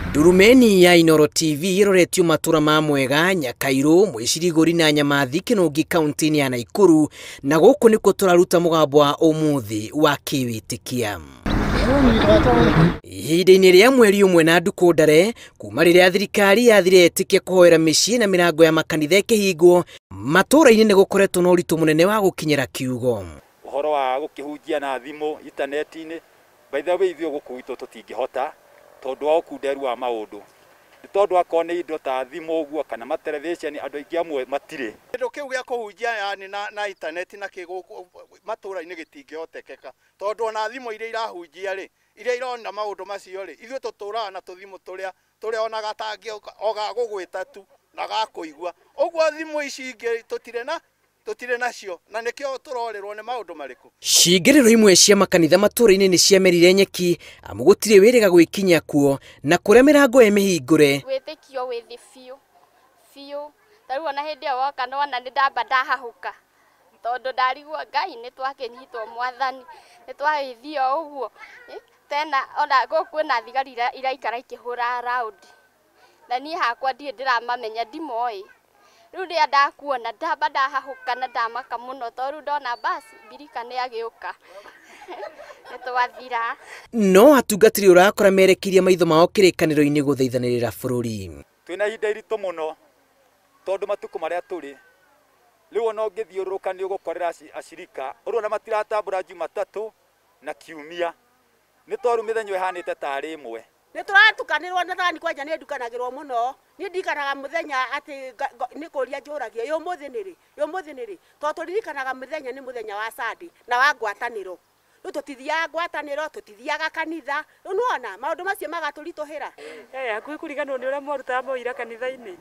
Ndurumeni ya Inooro TV iroretio matura ma Mwega, Nyakairu, Mwiciriguri na Nyamathi Kinungi kaunti-inĩ ya Nakuru, na gũkũ nĩkuo tũraruta mũgambo wa ũmũthĩ wa kĩwĩtĩkia. Ihinda-inĩ rĩa mweri ũmwe na ndukũ ndare kuma rĩrĩa thirikari yathire etĩkia kũhoera mĩciĩ na mĩrango ya makanitha ĩkĩhingwo, matũũra-inĩ nĩ gũkoretwo na ũritũ mũnene wa gũkinyĩra kiugo. Ũhoro wa gũkĩhunjia na thimũ intaneti-inĩ, by the way ithuĩ gũkũ gwitũ tũtingĩhota tondũ wa ũkunderu wa maũndũ, nĩ tondũ akorwo nĩ indo ta thimũ ũguo kana matelevisheni andũ aingĩ amwe matirĩ. Kĩndũ kĩu gĩa kũhunjia yani na intaneti na kĩgũkũ matũũra-inĩ gĩtingĩhotekeka tondũ ona thimũ iria irahunjia rĩ, iria irona maũndũ macio rĩ, ithuĩ tũtũraga na tũthimũ tũrĩa tũrĩa ona gatangĩoka o gagũgwĩta tu na gakũigua ũguo thimũ ici ingĩ tũtirĩ nacio na nĩkĩo tũrorĩrwo nĩ maũndũ marĩkũ. Cingĩrĩro imwe cia makanitha matũũra-inĩ nĩ ciamerire nyeki amu gũtirĩ wĩrĩga gwĩkinyia kuo na kũrĩa mĩrango ĩmĩhingũre. Wĩtĩkio wĩ thĩ biũ biũ, ta rĩu ona hĩndĩ ĩyo woka nĩwona nĩ ndamba ndahahũka tondũ ndarigwo Ngai nĩ twakĩnyitwo mwathani nĩ twagĩthiĩ o ũguo tena ona gũkũ kwĩna thigari iraikara ikĩhũra raundi na niĩ hakwa ndirĩ ndĩramamenya ndimoĩ. Rĩu rĩrĩa ndakuona ndamba ndahahũka na ndamaka mũno tondũ rĩu ndona basi mbirika nĩ agĩũka nĩ twathira. No atungatĩri ũrakora merekirie maitho mao kĩrĩkanĩro-inĩ gũthaithanĩrĩra bũrũri. Twĩna ihinda iritũ mũno tondũ matukũ marĩa tũrĩ rĩu ona ũngĩthiũrũrũka nĩ ũgũkorera acirika ũrona matiratambũra Jumatatũ na Kiumia nĩ tondũ mĩthenya ĩhanĩte tarĩ ĩmwe. Nĩ tũratukanĩrwo na thani kwanja nĩ ndukanagĩrwo mũno niĩ ndikanaga mũthenya atĩ nĩ kũria njũragia ĩ ũmũthĩ nĩ rĩ, ĩ ũmũthĩ nĩ rĩ, tondũ tũririkanaga mũthenya nĩ mũthenya wa Sunday na wa ngwatanĩro. Rĩu tũtithiaga ngwatanĩro, tũtithiaga kanitha, rĩu nĩwona maũndũ macio magatũritũhĩra. Hakuhĩ kũriganĩrwo nĩ ũrĩa mwarutaga maũira kanitha-inĩ.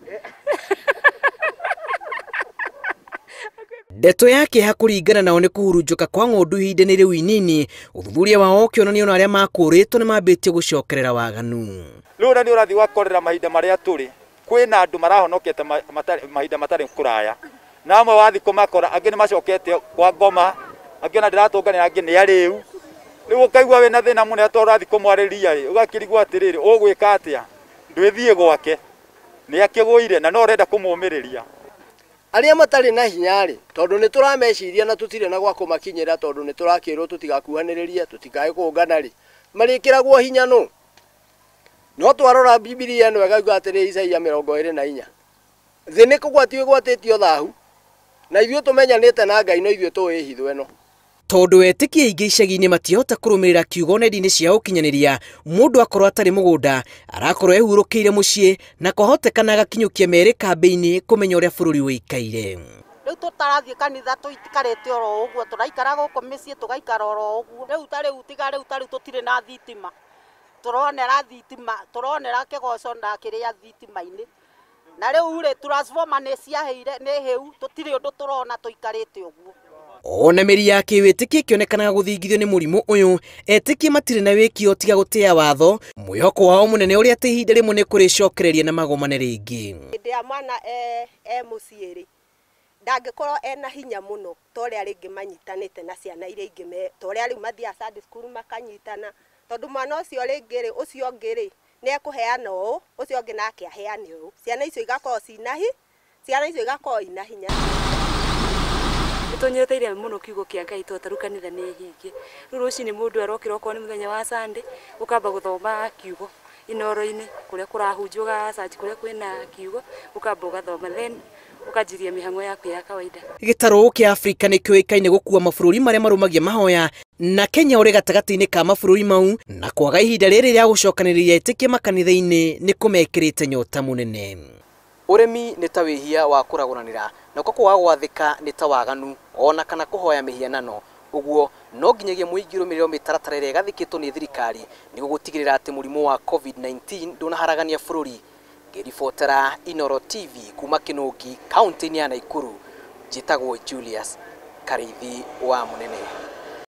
Ndeto ya kĩeha kũringana nao nĩ kũhurunjũka kwa ng'ondu ihinda-inĩ rĩu inini, ũthuthuria wao ũkĩonania ona arĩa makũrĩtwo nĩ mambĩtie gũcokerera waganu. Rĩu ona nĩ ũrathiĩ ũgakorera mahinda marĩa tũrĩ kwĩna andũ marahonokete mahinda matarĩ kũraya na amwe wathiĩ kũmakora angĩ nĩ macokete kwa ngoma, angĩ ona ndĩratũnganĩra angĩ nĩ arĩu. Rĩu ũkaigua wĩna thĩna mũnene tondũ ũrathiĩ kũmwarĩria rĩ, ũgakĩrigwo atĩrĩrĩ ũgwĩka atĩa, ndwĩthiĩ gwake nĩ akĩgũire na no ũrenda kũmũmĩrĩria. Arĩa matarĩ na hinya rĩ, tondũ nĩ tũrameciria na tũtirĩ na gwa kũmakinyĩra tondũ nĩ tũrakĩrwo tũtigakuhanĩrĩrie tũtikae kũngana rĩ, marĩkĩragwo hinya nũ? No twarora Bibilia ĩno ĩkauga atĩrĩ Isaia 24, thĩ nĩ kũgwatio ĩgwatĩtio thahu na ithuĩ tũmenyanĩte na Ngai no ithuĩ tũĩ hitho ĩno. Tondũ etĩkia aingĩ icagi-inĩ matihota kũrũmĩrĩra kiugo nenda-inĩ cia ũkinyanĩria, mũndũ akorwo atarĩ mũgũnda arakorwo ehurũkĩire mũciĩ na kwahotekana agakinyũkia merĩ kambĩ-inĩ kũmenya ũrĩa bũrũri ũikaire. Rĩu tũtarathiĩ kanitha tũikarĩte oro ũguo, tũraikara gũkũ mĩciĩ tũgaikara oro ũguo. Rĩu ta rĩu tiga rĩu ta rĩu tũtirĩ na thitima, tũronera thitima, tũronera kĩgoco na kĩrĩa thitima-inĩ. Na rĩu rĩ transformer nĩ ciahĩire nĩ hĩu, tũtirĩ ũndũ tũrona tũikarĩte ũguo. Ona mĩri ya kĩwĩtĩkia ĩkĩonekanaga gũthingithio nĩ mũrimũ ũyũ, etĩkia matirĩ na wĩkio tiga gũtĩa watho, mwĩhoko wao mũnene ũrĩa atĩ ihinda rĩmwe nĩ kũrĩcokereria na magomane rĩngĩ. Hĩndĩ ya mwana e mũciĩ rĩ, ndangĩkorwo ena hinya mũno ta ũrĩa rĩngĩ manyitanĩte na ciana iria ingĩ, ta ũrĩa rĩu mathiaga Sunday school makanyitana, tondũ mwana ũcio rĩngĩ rĩ, ũcio ũngĩ rĩ, nĩ ekũheana ũũ, ũcio ũngĩ nake aheane ũũ, ciana icio igakorwo cina ciana icio igakorwo ina hinya. Nĩtũnyeteire mũno kiugo kĩa Ngai tondũ ta rĩu kanitha nĩ hinge. Rĩu rũcinĩ mũndũ arokĩra okorwo nĩ mũthenya wa Sunday ũkamba gũthoma kiugo Inooro-inĩ kũrĩa kũrahunjio gacanji kũrĩa kwĩna kiugo ũkamba ũgathoma then ũkanjiria mĩhang'o yaku ya kawaida. Gĩtarũ kĩa Afrika nĩ kĩũĩkaine gũkua mabũrũri marĩa marũmagia mahoya na Kenya ũrĩ gatagatĩ-inĩ ka mabũrũri mau, na kwaga ihinda rĩrĩ rĩa gũcokanĩrĩria etĩkia makanitha-inĩ nĩ kũmekĩrĩte nyota mũnene. Ũrĩmi nĩ ta wĩhia wa kũragũranĩra na kwa kwaga gwathĩka nĩ ta waganu ona kana kũhoya mĩhianano, ũguo no nginyagia mũingĩ ũrũmĩrĩrwo mĩtaratara ĩrĩa ĩgathĩkĩtwo nĩ thirikari nĩguo gũtigĩrĩra atĩ mũrimũ wa COVID-19 ndũnaharagania bũrũri. Ngĩribotera Inooro TV kuma Kinungi kaunti-inĩ ya Nakuru, njĩtagwo Julius Kariithi wa Mũnene.